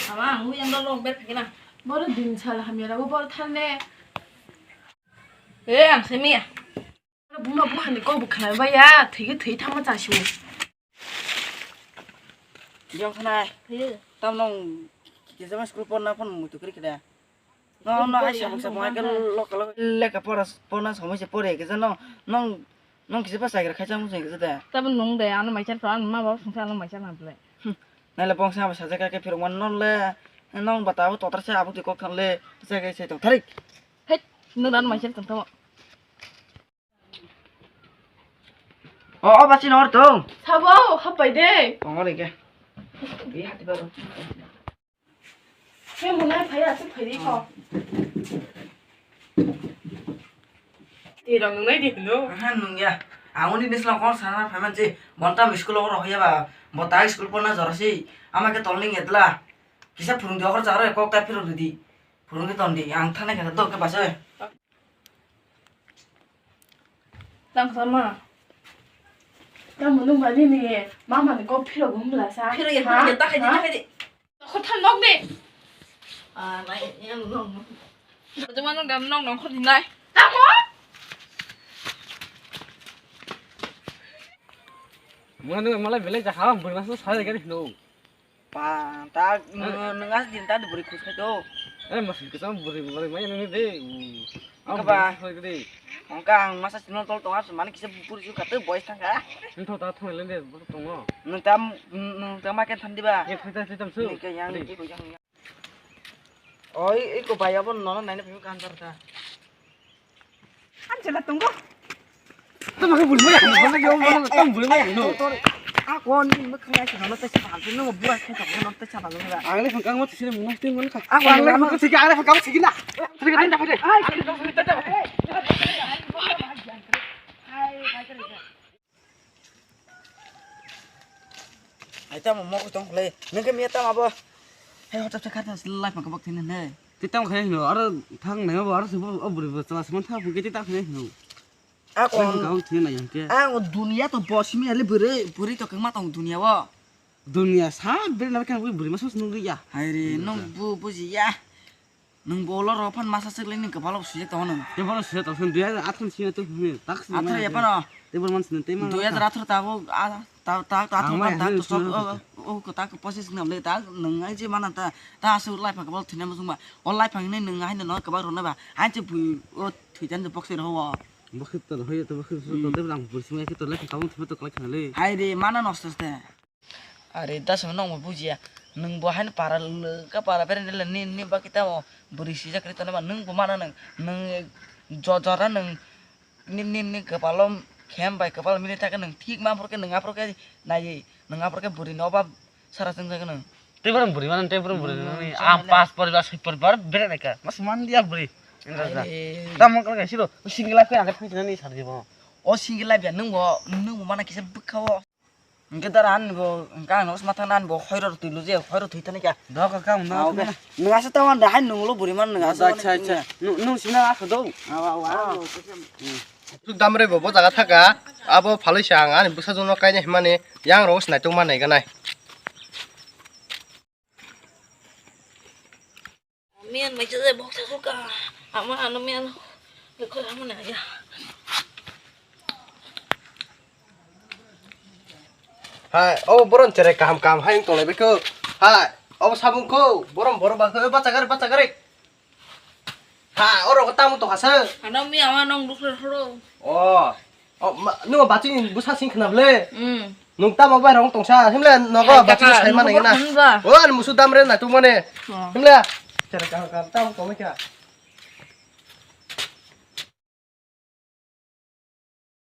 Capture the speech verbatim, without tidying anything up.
Ama ang wi ang lok ber phikna. Boro din sal hamya rabo bor thar ne. Eh, ang semiya. Buma bukhani kok bwkha bai ya, thwi thwi thangma chasi. Jong khanai. Tam nong kisa ma school porna phone mutu kri kida. No, no, ai sabuk sabuk ai ke lok lok leka pora porna somoi se pore ke no, nong nong kisa pa saikra khaisa mung se da. Tabun nong de, ano maichar pa, ano ma ba sungsa ano maichar na ble. Naile bongsa ba sajak ke phirok man non le. Nong bata bo totar se abuk ti kok thang le. Se ke se to tharik. Hei, nung dan maichar tong tamo. O, o, bachino hor tong. Sabo, hapai de. Tong ore ke. Bi hati ba. He munai phai asuk phai de ko. Ti rong nung nai di hino. Aha, nung ya. Ang uni nislo kon sana phai man je. Bonta school oro hoya ba. Bota school pona jora si. Ama ke tolning etla. Kisa phurung di okor jaro kok ta phiro di. Phurung di ton di. Ang thane kha do ke basa. Tang sama. Tamo nung mani ni mama ni kok phiro gumla sa. Phiro ya, phiro ya, ta khai di, ta khai di. Kho than nok de. Ah, nai, yang nok. Jama nong dam nong nong kho di nai. Tamo. Mano malai belai jakha, bwrwi masa sa de gari no. Pa, ta, nwng, nwng aswk din ta bwrwi khus khai to. Eh, mas kisa bwrwi bwrwi mai nini de. Ang ba. Hoi de. Ongka ang masa sino tol tonga mani kisa bwrwi su kate boys thangka. Nto ta thang le de, bwrwi tongo. Nwng ta, nwng ta ma ke thandi ba. Ye thai thai tam su. Ni ke yang ki ko yang. Oi, iko bai abo nono naina phai kan tar ta. Anjela tongo. Tamo ke bul maya, tamo ke bul maya, tamo bul maya no. Tor, a kon ni mo khaya si no te sa, no bua sa ka no te sa ba no. Ang le phang kang mo sini mo sini mo ka. A kon le mo sini, ang le phang kang mo sini na. Sini ka tinda phai. Ai tamo mo ko tong le. Nang ke mi tamo bo. Hai hotap sa khat lai phang ka bak thini ne. Ti tamo khai no, aro thang nai bo, aro se bo, o bwrwi bo chwla se man thang, bwkhe ti ta khai no. A kon. Ang kau thina yang ke. Ang dunia to bo simi ale bwrwi, bwrwi to kangma tong dunia o. Dunia sa bwrwi na kang bwrwi ma sos nung ya. Hai re, nung bu buji ya. Nung bolo ro phan masa sik le nung kebalo sujak tong nung. Te bolo sujak tong, dui hajar athro sini tu hini, tak sini. Athro ya pano. Te bolo man sini, te man. Dui hajar athro ta bo, a, ta, ta, ta, athro ta, ta, to sok, o, o, ko ta ko posis nam le ta, nung ai je mana ta, ta asu lai phang kebalo thina musung ba. O lai phang ni nung ai no kebalo na ba. Ai je bu, o thuitan je box ro ho. Box to hoye to box to te lang bu sima ke to lai phang kabang thima to klai khana le. Hai re, mana nosto ste. Are da song nong bo bujiya. Nung bo haino para lwka para bereng le ni ni ba kita mo bwrwi sijak ri tone ba nung bo mana nung nung jo jora nung ni ni ni kepalo khem bai kepalo mili thake nung thik ma phor ke nung aphor ke nai nung aphor ke bwrwi no ba sara chwng jak nung. Tei borok bwrwi mana tei borok bwrwi nani am pas poribar soi poribar bereng naika mas man dia bwrwi. Tamo kala kaisi ro single life ang thang sinani sardi bo. O single life ya nung bo nung bo mana kisa bwkha o. Hingke dara ani bo, hingke ang nokos mathang ani bo hoiro twi luje, hoiro twi thani kya. Doka kam na. Nwng asa tawang da hai nunglo buri man nwng asa. Acha, acha. Nung sina asa do. Awa, awa. Suk damre bo, bo jaga thaka. Abo phalwi sa ang ani bwsa jongno kaina himani yang ro snai tong ma nai ganai. Miyan mai chajai bok sa suka. Ama ano miyan. Lekor amo na ya. Hai, o boron chere kaham kaham hai tong lai beko. Hai, o sabung ko, borom borom ba ko, bacha gari, bacha gari. Ha, oro ko tamu to hasa. Ano mi ama nong dukre horo. O. O, ma, nung bachini bwsa sing khna ble? Hmm. Nung tamo bai rong tongsa, himle nogo bachini sai mane na. O, ani musu dam re na tu mane. Himle. Chara ka ka tam ko me kya.